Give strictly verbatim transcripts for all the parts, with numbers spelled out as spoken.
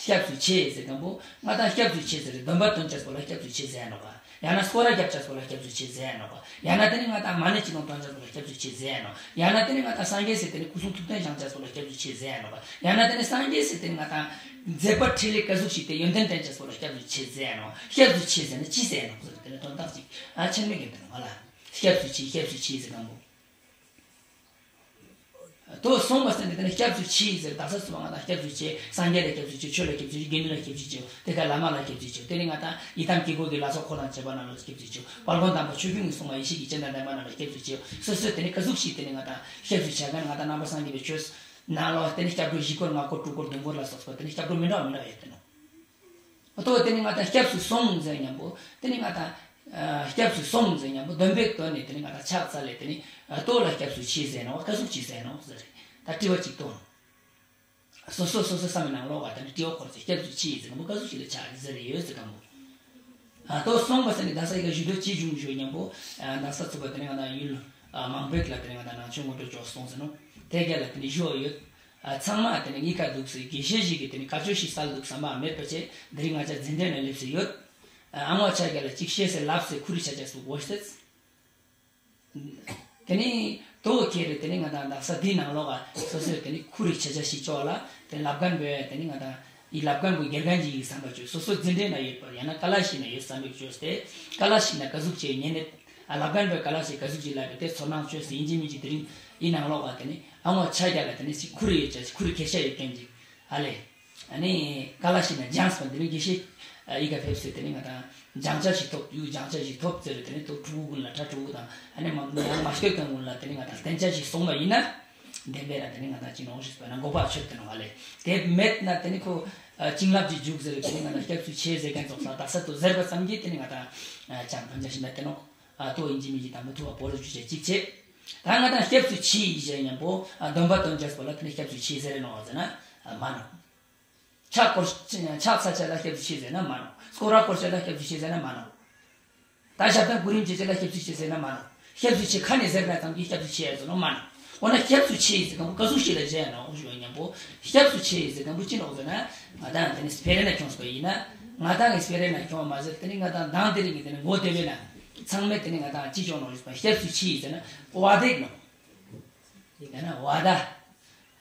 སྐྱབས་སུ་མཆི་ཟེར་མཁན་པོ་ང་དང་སྐྱབས་སུ་མཆི་ཟེར་རེད། སྡོམ་པ་འདོན་ཅེས་པོ་ལ་སྐྱབས་སུ་མཆི་ཟེར་ནོག་པ། ཡང་ན་སྐོར་ར་རྒྱབ་ཅེས་པོ་ལ་སྐྱབས་སུ་མཆི་ཟེར་ནོག་པ། ཡང་ན་དེ་ནི་ང་དང་མ་ཎི་ཅི་ནང་འདོན་ཅེས་པོ་ལ་སྐྱབས་སུ་མཆི་ཟེར་ནོག། ཡང་ན་དེ་ནི་ང་དང་སངས་རྒྱས་སི་དེ་ནི་སྐུ་གསུང་ཐུགས་རྟེན་བཞེངས་ཅེས་པོ་ལ་སྐྱབས་སུ་མཆི་ཟེར་ནོག་པ། ཡང་ན་དེ་ནི་སངས་རྒྱས་སི་དེ་ནི་ང་དང་མཛད་པ་འཕྲིན་ལས་ག་ཟུག་ཞིག་དེ་ཡོན་ཏན་བསྟན་ཅེས་པོ་ལ་སྐྱབས་སུ་མཆི་ཟེར་ནོག། སྐྱབས་སུ་མཆི་ཟེར་ན་ཅི་ཟེར་ནོག་ཟེར་དེ་ནི་དོན་དག་ཅིག་ཨ་ཆེན་མོ་གི་དོན་ང་ལ་སྐྱབས་སུ་མཆི། སྐྱབས་སུ་མཆི་ཟེར་མཁན་པོ། དོ་སོང་བ་ཟེར་ནས་དེ་ནི་སྐྱབས་སུ་མཆི་ཟེར། བདག་ས་སུ་བ་ང་དང་སྐྱབས་སུ་མཆི། སངས་རྒྱས་ལ་སྐྱབས་སུ་མཆི། ཆོས་ལ་སྐྱབས་སུ་མཆི། དགེ་འདུན་ལ་སྐྱབས་སུ་མཆི། དེ་ཀ་བླ་མ་ལ་སྐྱབས་སུ་མཆི། དེ་ནི་ང་དང་ཡི་དམ་དཀྱིལ་འཁོར་གྱི་ལྷ་ཚོགས་འཁོར་དང་བཅས་པ་རྣམས་ལ་སྐྱབས་སུ་མཆི། དཔལ་མགོན་དམ་པ་ཆོས་སྐྱོང་གིས་གསུངས་པ་ཡེ་ཤེས་ཀྱི་སྤྱན་དང་ལྡན་པ་རྣམས་ལ་སྐྱབས་སུ་མཆི། སོ་སོས་དེ་ནི་ག་ཟུག་ཞིག་དེ་ནི་ང་དང་སྐྱབས་སུ་མཆི་མཁན་ང་དང་ནང་པ་སངས་རྒྱས་པའི་ཆོས་ནང་ལོགས་དེ་ནི་སྐྱབས་འགྲོ་བཞི་སྐོར་ལྔ་སྐོར་དྲུག་སྐོར་བདུན་སྐོར་ལ་སོགས་པ་དེ་ནི་སྐྱབས་འགྲོ་མི་འདྲ་བ་མི་འདྲ་བ་ཡོད་དེ་ནོག། ཨ་ཏོ་དེ་ནི་ང་དང་སྐྱབས་སུ་སོང་ཟེར་མཁན་པོ་དེ་ནི་ང་དང་ཨ་སྐྱབས་སུ་སོང་ཟེར་མཁན་པོ་སྡོམ་པའི་དོན་ནི་དེ་ནི་ང་དང་ཕྱག་འཚལ་ལེ་དེ་ནི་ཨ་ཏོ་ལ་སྐྱབས་སུ་མཆི་ཟེར་ནོག། ག་ཟུག་ཅིག་ཟེར་ནོག་ཟེར་ད་དྲི་བ་ཅིག་གཏོང་། སོ་སོ་སོ་སོ་བསམ་པའི་ནང་ལོགས་ཀ་དེ་ནི་དྲི་བ་འཁོར་ཚེ་སྐྱབས་སུ་མཆི་ཟེར་མཁན་པོ་ག་ཟུག་ཅིག་ལ་ཆགས་ཟེར་ཡོད་ཟེར་མཁན་པོ། ཨ་ཏོ་སོང་བ་ཟེར་ནི་ད་ས་ཡི་ག་ཞུ་འདོད་ཅི་བྱུང་ཞུ་མཁན་པོ་ཨ་ད་ས་ཚུགས་པ་དེ་ནི་ང་དང་ཡུལ་ཨ་མང་པོ་ལ་དེ་ནི་ང་དང་ནང་ཆོས་ངོ་སྤྲོད་ཅོག་སོང་ཟེར་ནོག། དེ་ག་ལ་དེ་ནི་ཞུ་བ་ཡོད། ཨ་ཚང་མ་དེ་ནི་གཉིས་ཀ་འདུག་སེ་དགེ་བཤེས་ཞིག་གིས་དེ་ནི་བཀའ་ཆོས་ཤིག་སལ་འདུག་བསམ་པ་མེད་པ་བྱས་དེ་རིང་ང་ཅག་འཛིན་གྲྭ་ནང་སླེབས་སེ་ཡོད། ཨ་ངོ་ཆ་རྒྱ་ལ་གཅིག་བཤད་ཟེར་ལབ་ཟེར་ཁུ་རི་ཆ་ཆ་སུ་གོ་ཤེས། དེ་ནི་དོ་ཁེ་རེ་དེ་ནི་ང་དང་ད་ས་འདི་ནང་ལོགས་ཀ་སོ་སོས་དེ་ནི་ཁུ་རི་ཆ་ཆ་ཞིག་ཅོག་ལ་དེ་ལབ་མཁན་བོས་དེ་ནི་ང་དང་ཡི་ལབ་མཁན་བོ་དགེ་རྒན་ཅིག་ཡིན་བསམ་པ་བཅོས། སོ་སོ་འཛིན་གྲྭ་ནང་ཡོད་པ་ཡང་ན་ཀ་ལ་ཤི་ནང་ཡོད་བསམ་པ་བཅོས་ཏེ་ཀ་ལ་ཤི་ནང་ག་ཟུག་བྱས་ཉན་ནས་ཨ་ལབ་མཁན་བོས་ཀ་ལ་ཤི་ག་ཟུག་ཅིག་ལབ་པས་དེ་ཚོར་སྣང་བཅོས་ཟེར་ཡིན་གཅིག་མིན་གཅིག་དེ་རིང་ཡི་ནང་ལོགས་ཀ་དེ་ནི་ཨ་ངོ་ཆ་རྒྱ་ལ་དེ་ནི་ཅིག་ཁུ་རི་ཡོད་ཅག་ཁུ་རི་ཁེ་ཤ་ཡོད་མཁན་ཅིག་ཨ་ལེ། ཨ་ནི་ཀ་ལ་ཤི་ན་སྦྱངས་པ་འདི་ནི་དགེ་བཤེས་ཨ་ཡི་ག་ཕེབས་སེ་དེ་ནི་ང་དང་སྦྱང་བྱ་ཞིག་ཐོབ་ཡུལ་སྦྱང་བྱ་ཞིག་ཐོབ་ཟེར་རེ་དེ་ནི་ཐོབ་ཕྲུ་གུ་ཀུན་ལ་ཁྲ་ཕྲུ་གུ་དང་ཨ་ནི་མ་མ་མ་སྐྱོད་མཁན་ཀུན་ལ་དེ་ནི་ང་དང་བསྟན་བྱ་ཞིག་སོང་བ་ཡིན་ན་བདེན་པས་ན་དེ་ནི་ང་དང་ཅི་ནོག་ཞིག་པ་ན་འགོག་པ་ཆོད་དེ་ནོག་ཨ་ལེ། དེ་མེད་ན་དེ་ནི་ཁོ་ཨ་བྱིན་རླབས་ཀྱི་འཇུག་ཟེར་རེ་དེ་ནི་ང་དང་སྐྱབས་སུ་མཆི་ཟེར་མཁན་ཙོགས་ས་དག་ས་དུ་ཟེར་བ་ཙམ་གྱིས་དེ་ནི་ང་དང་ཨ་ཅང་ཕན་བྱ་ཞིག་མེད་དེ་ནོག། ཨ་ཏོ་ཡིན་གཅིག་མིན་གཅིག་དང་པོ་ཐུག་པ་བོ་རུ་ཆུ་ཆ་གཅིག་བྱེད། ད་ང་དང་སྐྱབས་སུ་མཆི་ཡི་ཟེར་མཁན་པོ་ཨ་སྡོམ་པ་འདོན་ཅེས་པོ་ལ་དེ་ནི་སྐྱབས་སུ་མཆི་ཟེར་རེ་ནོག་ཟེར་ན་ཨ་མ་ནོག། ཕྱག་སྐོར་ཕྱག་འཚལ་ཅེས་ལ་སྐྱབས་སུ་མཆི་ཟེར་ན་མ་ནོག། སྐོར་ར་སྐོར་ཅེས་ལ་སྐྱབས་སུ་མཆི་ཟེར་ན་མ་ནོག། ད་ཞབས་བརྟན་སྐུ་རིམ་བྱེད་ཅེས་ལ་སྐྱབས་སུ་མཆི་ཟེར་ན་མ་ནོག། སྐྱབས་སུ་མཆི་ཁ་ནས་ཟེར་ན་ཙམ་གྱིས་སྐྱབས་སུ་མཆི་ཡ་ཟེར་ནོག་མ་ནོག། འོ་ན་སྐྱབས་སུ་མཆི་ཟེར་མཁན་པོ་ག་ཟུག་ཞིག་ལ་བྱས་ནོག་ཞུ་བ་མཉམ་པོ། སྐྱབས་སུ་མཆི་ཟེར་མཁན་པོ་ཅི་ནོག་ཟེར་ན། ང་དང་དེ་ནི་སྤེ་ར་ནས་ཁྱོངས་པ་ཡིན་ན། ང་དང་གི་སྤེ་ར་ནས་ཁྱོངས་པ་མ་ཟད་དེ་ནི་ང་དང་དང་དེ་རིང་གི་དེ་ནི་མགོ་དེ་བས་ན། ཚང་མས་དེ་ནི་ང་དང་ཅི་ཁྱོངས་ནོག་ཞུ་བ་སྐྱབས་སུ་མཆི་ཟེར་ན་བ་དེག་ནོག། ཡིན་ན་བ་ད།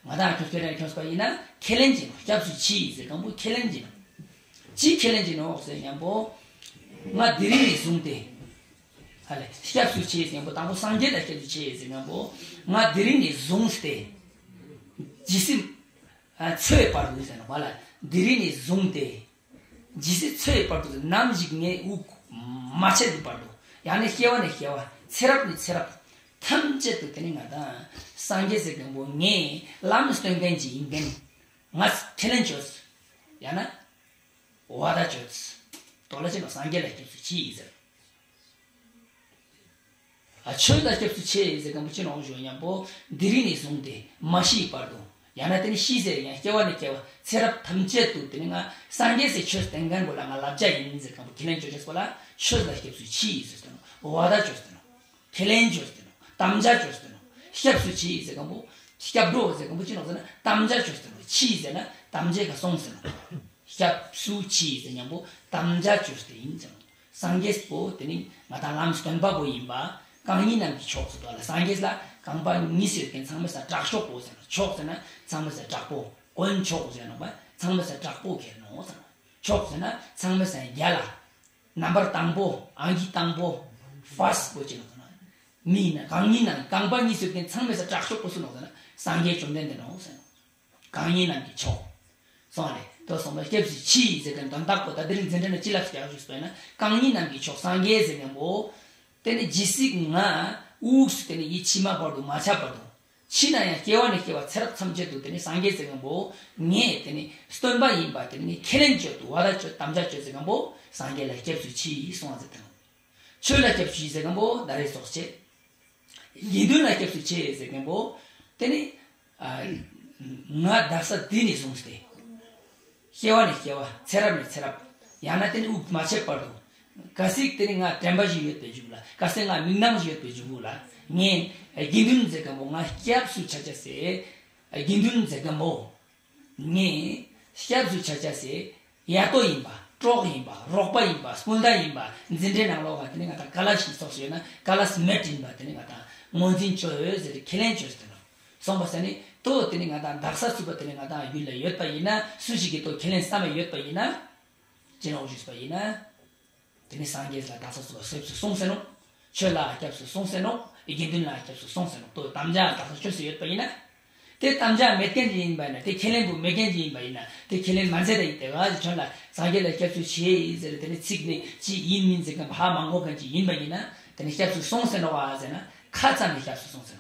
ང་དང་ཁྱོད་སྤེ་ར་ཁྱོད་སྤ་ཡིན་ན་ཁས་ལེན་གྱིས་ནོག། སྐྱབས་སུ་མཆི་ཟེར་མཁན་པོ་ཁས་ལེན་གྱིས་ནོག། ཅི་ཁས་ལེན་གྱིས་ནོག་ཟེར་མཉམ་པོ། ང་དེ་རིང་ནས་བཟུང་སྟེ། ཨ་ལས་སྐྱབས་སུ་མཆི་ཟེར་མཉམ་པོ་དང་པོ་སངས་རྒྱས་ལ་སྐྱབས་སུ་མཆི་ཟེར་མཉམ་པོ། ང་དེ་རིང་ནས་བཟུང་སྟེ། ཇི་སྲིད། ཨ་འཚོའི་བར་དུ་ཟེར་ནོག་བ་ལ། དེ་རིང་ནས་བཟུང་སྟེ། ཇི་སྲིད་འཚོའི་བར་དུ་ནམ་ཞིག་ངའི་དབུགས་མ་ཆད་པའི་བར་དུ། ཡང་ན་སྐྱེ་བ་ནས་སྐྱེ་བ་ཚེ་རབས་ནས་ཚེ་རབས་ཐམས་ཅད་དུ་དེ་ནི་ང་དང་སངས་རྒྱས་ཟེར་མཁན་པོ་ངས་ལམ་སྟོན་མཁན་ཅིག་ཡིན་མཁན་ང་ཁས་ལེན་བྱོས། ཡང་ན་བ་ད་བྱོས། དོ་ལ་ཅི་ནོག་སངས་རྒྱས་ལ་སྐྱབས་སུ་མཆི་ཟེར། ཨ་ཆོས་ལ་སྐྱབས་སུ་མཆི་ཟེར་མཁན་པོ་ཅི་ནོག་ཞུ་མཉམ་པོ་འདི་རིང་ནས་བཟུང་སྟེ་མ་ཤིའི་བར་དུ། ཡང་ན་དེ་ནི་ཤི་ཟེར་ཡང་སྐྱེ་བ་ནས་སྐྱེ་བ་ཚེ་རབས་ཐམས་ཅད་དུ་དེ་ནི་ང་སངས་རྒྱས་སི་ཆོས་བསྟན་མཁན་པོ་ལ་ང་བསླབ་བྱ་ཡིན་ཟེར་མཁན་པོ་ཁས་ལེན་བཅོ་ཅེས་པོ་ལ་ཆོས་ལ་སྐྱབས་སུ་མཆི་ཟེར་ཏེ་ནོག། བ་ད་བཅོས་ཏེ་ནོག། ཁས་ལེན་བཅོས་ཏེ་ནོག། དམ་བཅའ་བཅོས་ཏེ་ནོག། སྐྱབས་སུ་མཆི་ཟེར་མཁན་པོ། སྐྱབས་འགྲོ་ཟེར་མཁན་པོ་ཅི་ནོག་ཟེར་ན་དམ་བཅའ་བཅོས་ཏེ་ནོག། མཆི་ཟེར་ན་དམ་བཅའ་ག་སོང་ཟེར་ནོག། སྐྱབས་སུ་མཆི་ཟེར་མཉམ་པོ་དམ་བཅའ་བཅོས་ཏེ་ཡིན་ཟེར་ནོག། སངས་རྒྱས་པོ་དེ་ནི་ང་དང་ལམ་སྟོན་པ་པོ་ཡིན་པ། རྐང་གཉིས་རྣམས་ཀྱི་མཆོག་ཟེར་དོ་ལ་སངས་རྒྱས་ལ་རྐང་པ་གཉིས་ཟེར་མཁན་ཚང་མས་ས་དྲག་ཤོས་པོ་ཟེར་ན་མཆོག་ཟེར་ན་ཚང་མས་ས་དྲག་པོ་དཀོན་མཆོག་ཟེར་ནོག་པ་ཚང་མས་ས་དྲག་པོ་ཁེར་ནོག་ཟེར་ན་མཆོག་ཟེར་ན་ཚང་མས་ས་རྒྱ་ལ་ནམ་བར་དང་པོ་ཨང་ཀི་དང་པོ་ཧྥ་སི་པོ་ཅི་ནོག་ཟེར་ན་མི་ཡིན་ན་རྐང་གཉིས་རྣམས་རྐང་པ་གཉིས་ཟེར་མཁན་ཚང་མས་ས་དྲག་ཤོས་པོ་སུ་ནོག་ཟེར་ན་སངས་རྒྱས་བཅོམ་ལྡན་འདས་ནོག་ཟེར་ནོག། རྐང་གཉིས་རྣམས་ཀྱི་མཆོག། སོང་ལེ། དོ་སོང་བ་སྐྱབས་སུ་མཆི་ཟེར་མཁན་དོན་དག་པོ་ད་དེ་རིང་འཛིན་གྲྭ་ནས་ཅི་ལབ་ཀྱག་ཞུས་པས་ན་རྐང་གཉིས་རྣམས་ཀྱི་མཆོག་སངས་རྒྱས་ཟེར་མཁན་པོ། དེ་ནི་ཇི་སྲིད་ང་དབུགས་སུ་དེ་ནི་ཡིད་ཕྱི་མ་བར་དུ་མ་ཆད་བར་དུ། ཕྱི་ན་ཡང་སྐྱེ་བ་ནས་སྐྱེ་བ་ཚེ་རབས་ཐམས་ཅད་དུ་དེ་ནི་སངས་རྒྱས་ཟེར་མཁན་པོ། ངས་དེ་ནི་སྟོན་པ་ཡིན་པ་དེ་ནི་ཁས་ལེན་བཅོས་ཏེ་བ་ད་བཅོས་དམ་བཅའ་བཅོས་ཟེར་མཁན་པོ་སངས་རྒྱས་ལ་སྐྱབས་སུ་མཆི་སོང་བ་ཟེར་དང་། ཆོས་ལ་སྐྱབས་སུ་མཆི་ཟེར་མཁན་པོ་ད་རེས་སོགས་བྱེད། དགེ་འདུན་ལ་སྐྱབས་སུ་མཆི་ཟེར་མཁན་པོ། དེ་ནི། ཨ། ང་ད་ས་འདི་ནས་བཟུང་སྟེ། སྐྱེ་བ་ནས་སྐྱེ་བ་ཚེ་རབས་ནས་ཚེ་རབས། ཡང་ན་དེ་ནི་དབུགས་མ་ཆད་བར་དུ། གལ་སྲིད་དེ་ནི་ང་དྲན་པ་ཞིག་ཡོད་པའི་མཇུག་ལ་གལ་སྲིད་ང་མིག་ནང་ཞིག་ཡོད་པའི་མཇུག་ལ་ངས་དགེ་འདུན་ཟེར་མཁན་པོ་ང་སྐྱབས་སུ་ཆ་ཆ་ཟེར། དགེ་འདུན་ཟེར་མཁན་པོ། ངས་ སྐྱབས་སུ་ཆ་བྱ་ཟེར། ཡ་ཏོ་ཡིན་པ། གྲོགས་ཡིན་པ། རོགས་པ་ཡིན་པ། སྤུན་ཟླ་ཡིན་པ། འཛིན་གྲྭའི་ནང་ལོགས་ལ་དེ་ནི་ང་དང་ཀ་ལ་ཤི་ཙོགས་ཤིག་ཡོད་ན་ཀ་ལ་སི་མེ་ཊི་ཡིན་པ་དེ་ནི་ང་དང་ངོས་འཛིན་བྱོས་ཟེར་ཁས་ལེན་བྱོས་ཟེར་ནོ། སོང་པ་ས་ནི་ཏོ་དེ་ནི་ང་དང་དག་ས་ཚུད་པ་དེ་ནི་ང་དང་ཡུལ་ལ་ཡོད་པ་ཡིན་ན་སུ་ཞིག་གིས་ཏོ་ཁས་ལེན་བསམ་པ་ཡོད་པ་ཡིན་ན། ཅི་ནོག་ཞུས་པ་ཡིན་ན། དེ་ནི་སངས་རྒྱས་ལ་དག་ས་ཚུད་པ་སྐྱབས་སུ་སོང་ཟེར་ནོ། ཆོས་ལ་སྐྱབས་སུ་སོང་ཟེར་ནོ། དགེ་འདུན་ལ་སྐྱབས་སུ་སོང་ཟེར་ནོ། ཏོ་དམ་བཅའ་དག་ས་ཆོས་སུ་ཡོད་པ་ཡིན་ན། དེ་དམ་བཅའ་མེད་མཁན་ཅིག་ཡིན་པ་ཡིན་ན། དེ་ཁས་ལེན་པོ་མེད་མཁན་ཅིག་ཡིན་པ་ཡིན་ན། དེ་ཁས་ལེན་མ་མཛད་ད་ཡིན་ཏེ་ག་ཅི་ཁྱོད་ལ་སངས་རྒྱས་ལ་སྐྱབས་སུ་མཆི་ཟེར་དེ་ནི་ཚིག་ནི་ཅི་ཡིན་མིན་ཟེར་མཁན་ཧ་མ་གོ་མཁན་ཅིག་ཡིན་པ་ཡིན་ན། དེ་ནི་སྐྱབས་སུ་སོང་ཟེར་ནོ་བ་ཟེར་ན་ཁ་ཙམ་ནས་སྐྱབས་སུ་སོང་ཟེར་ནོ།